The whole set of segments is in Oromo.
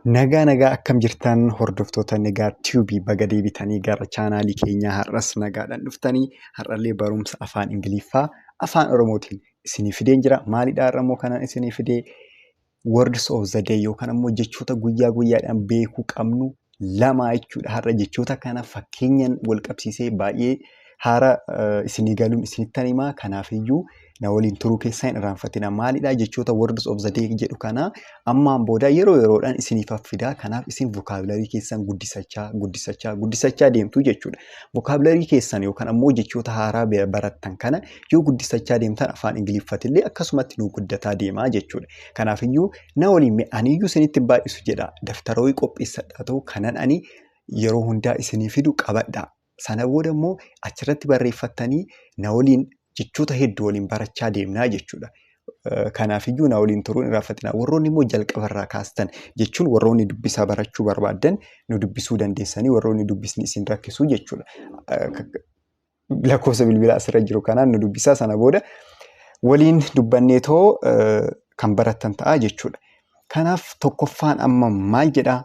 Nagaa nagaa, akkam jirtan hordoftoota Nagaa Tube? Baga deebitanii gara chaanaalii keenyaa. Har'as nagaadhaan dhuftanii har'allee barumsa afaan Ingiliffaa afaan Oromootiin isinii fideen jira. Maalidha har'a immoo kanaan isinii fidee? Words of the day yookaan ammoo jechoota guyyaa guyyaadhaan beekuu qabnu lama jechuudha. Har'a jechoota kana fakkeenyaan wal qabsiisee baay'ee haara isinii galuun isinittan himaa. Kanaafiyyuu na waliin turuu keessan hin irraanfatina. Maalidha jechoota words of the day jedhu kana ammaan booda yeroo yeroodhaan isiniif fidaa. Kanaaf isin vocabulary keessan guddisachaa, guddisachaa, guddisachaa deemtu jechuudha. Vocabulary keessan yookaan ammoo jechoota haaraa barattan kana yoo guddisachaa deemtan, afaan Ingiliffatillee akkasumatti nu guddataa deemaa jechuudha. Kanaafiyyuu na waliin aniyyuu isinitti hin baay'isu jedha. Daftaroota qopheessadhaa ta'u kanan ani yeroo hundaa isinii fidu qabadha. Sana booda immoo achirratti barreeffattanii na waliin jechoota hedduu waliin barachaa deemnaa jechuudha. Kanaafiyyuu na waliin turuun irraanfatina. Warroonni immoo jalqabarraa kaastan jechuun warroonni dubbisaa barachuu barbaaddan nu dubbisuu dandeessanii, warroonni dubbisni isin rakkisu jechuudha. Lakkoofsa bilbilaa asirra jiru kanaan nu dubbisaa, sana booda waliin dubbanneetoo kan barattan ta'a jechuudha. Kanaaf tokkoffaan amma maal jedhaa?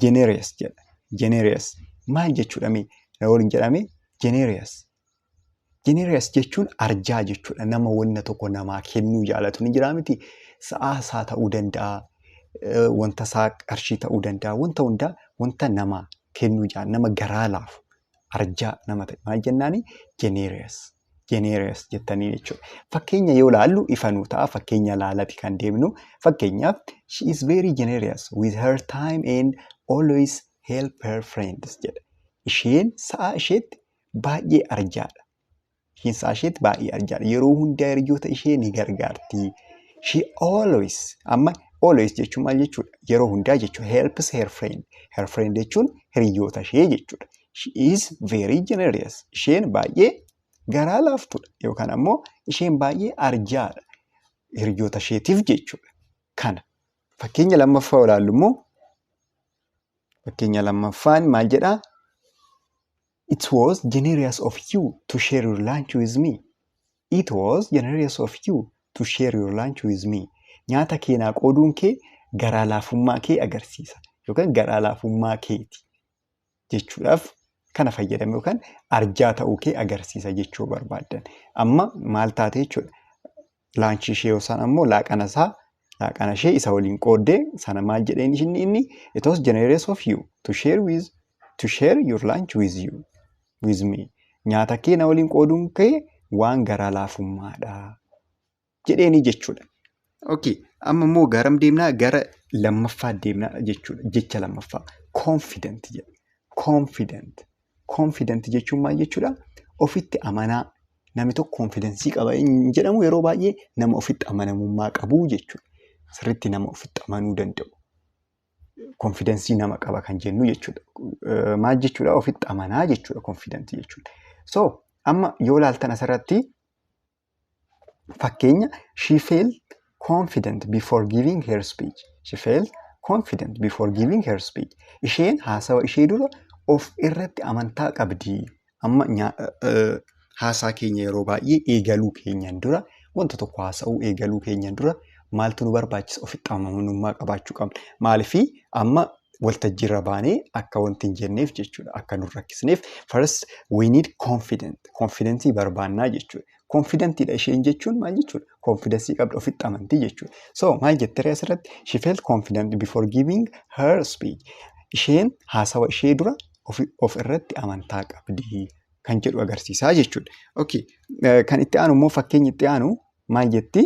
Generous jedha. Generous maal jechuudha mee? Na waliin jedhame, generous. Generous jechuun arjaa jechuudha. Nama wanna tokko namaa kennuu jaalatu ni jiraa miti? Sa'aa isaa ta'uu danda'a. Wanta isaa, qarshii ta'uu danda'a. Wanta hundaa wanta namaa kennuu jaalatu. Nama garaa laafu. Arjaa nama ta'e maal jennaani? Generous. Generous jettanii jechuudha. Fakkeenya yoo laallu ifa nuu ta'a. Fakkeenya laalati kan deemnu. Fakkeenyaaf, "She is very generous with her time and always help her friends" jedha. Isheen sa'a isheetti baay'ee arjaadha. Isheen sa'a isheetti baay'ee arjaadha. Yeroo hundaa hiriyoota ishee ni gargaarti. She always, amma always jechuun maal jechuudha? Yeroo hundaa jechuudha. Helps her friend. Her friend jechuun hiriyoota ishee jechuudha. She is very generous. Isheen baay'ee garaa laaftuudha yookaan ammoo isheen baay'ee arjaadha hiriyoota isheetiif jechuudha. Kana. Fakkeenya lammaffaa ilaallu immoo, fakkeenya lammaffaan maal jedhaa? "It was generous of you to share your lunch with me." "It was generous of you to share your lunch with me." Nyaata kee naa qooduun kee garaa laafummaa kee agarsiisa yookaan garaa laafummaa keeti jechuudhaaf kana fayyadame, yookaan arjaa ta'uu kee agarsiisa jechuu barbaaddan. Amma maal taate jechuudha? Lunchii ishee yookaan ammoo laaqana isaa, laaqana ishee isa waliin qooddee sana maal jedheen inni? "It was generous of you to share your lunch with me." Nyaata kee na waliin qooduun kee waan garaa laafummaadha jedheeni jechuudha. Okay, amma immoo garam deemnaa? Gara lammaffaa deemnaa jechuudha. Jecha lammaffaa confident jedha. Confident. Confident jechuun maal jechuudha? Ofitti amanaa. Namni tokko confidence qaba hin jedhamu, yeroo baay'ee nama ofitti amanamummaa qabu jechuudha. Sirriitti nama ofitti amanuu danda'u. Confidence nama qaba kan jennu jechuudha. Maal jechuudha? Ofitti amanaa jechuudha confident jechuudha. So amma yoo ilaaltan asirratti fakkeenya, "She felt confident before giving her speech." "She felt confident before giving her speech." Isheen haasawa ishee dura of irratti amantaa qabdi. Amma haasaa keenya yeroo baay'ee eegaluu keenyan dura, wanta tokko haasa'uu eegaluu keenyan dura maaltu nu barbaachisa? Ofitti amanamummaa qabaachuu qabna. Maaliifii amma waltajjiirra baanee akka wanti hin jenneef jechuudha. Akka nu rakkisneef first we need confident. Confidence barbaannaa jechuudha. Confidentiidha isheen jechuun maal jechuudha? Confidence qabda, ofitti amantii jechuudha. So maal jettere asirratti? "She felt confident before giving her speech." Isheen haasawa ishee dura of irratti amantaa qabdi kan jedhu agarsiisaa jechuudha. Okay. Kan itti aanu immoo, fakkeenyi itti aanu maal jetti?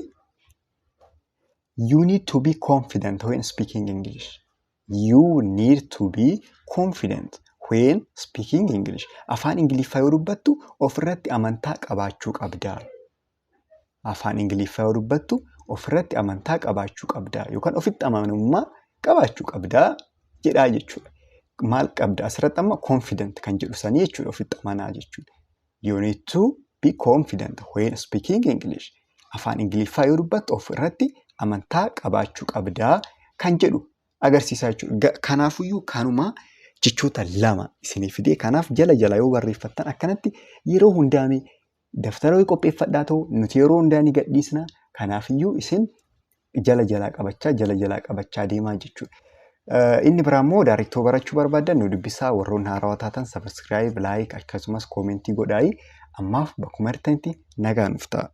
"You need to be confident when speaking English." "You need to be confident when speaking English." Afaan Ingiliffaa yoo dubbattu ofirratti amantaa qabaachuu qabda. Afaan Ingiliffaa yoo dubbattu ofirratti amantaa qabaachuu qabda yookaan ofitti amanamummaa qabaachuu qabda jedhaa jechuudha. Maal qabda asirratti amma? Confident kan jedhu sanii jechuudha, ofitti amanaa jechuudha. "You need to be confident when speaking English." Afaan Ingiliffaa yoo dubbattu ofirratti amantaa qabaachuu qabdaa kan jedhu agarsiisaa jechuudha. Kanaafuyyuu kanuma jechoota lama isinii fidee, kanaaf jala jala yoo barreeffattan akkanatti yeroo hundaame daftara wayii qopheeffadhaa ta'u, nuti yeroo hundaa ni gadhiisna. Kanaafiyyuu isin jala jalaa qabachaa, jala jalaa qabachaa deemaa jechuudha. Inni biraa immoo direct barachuu barbaaddan nu dubbisaa. Warroonni haarawaa taatan subscribe, like, akkasumas comment godhaayi. Ammaaf bakkuma jirtanitti nagaa nuuf ta'a.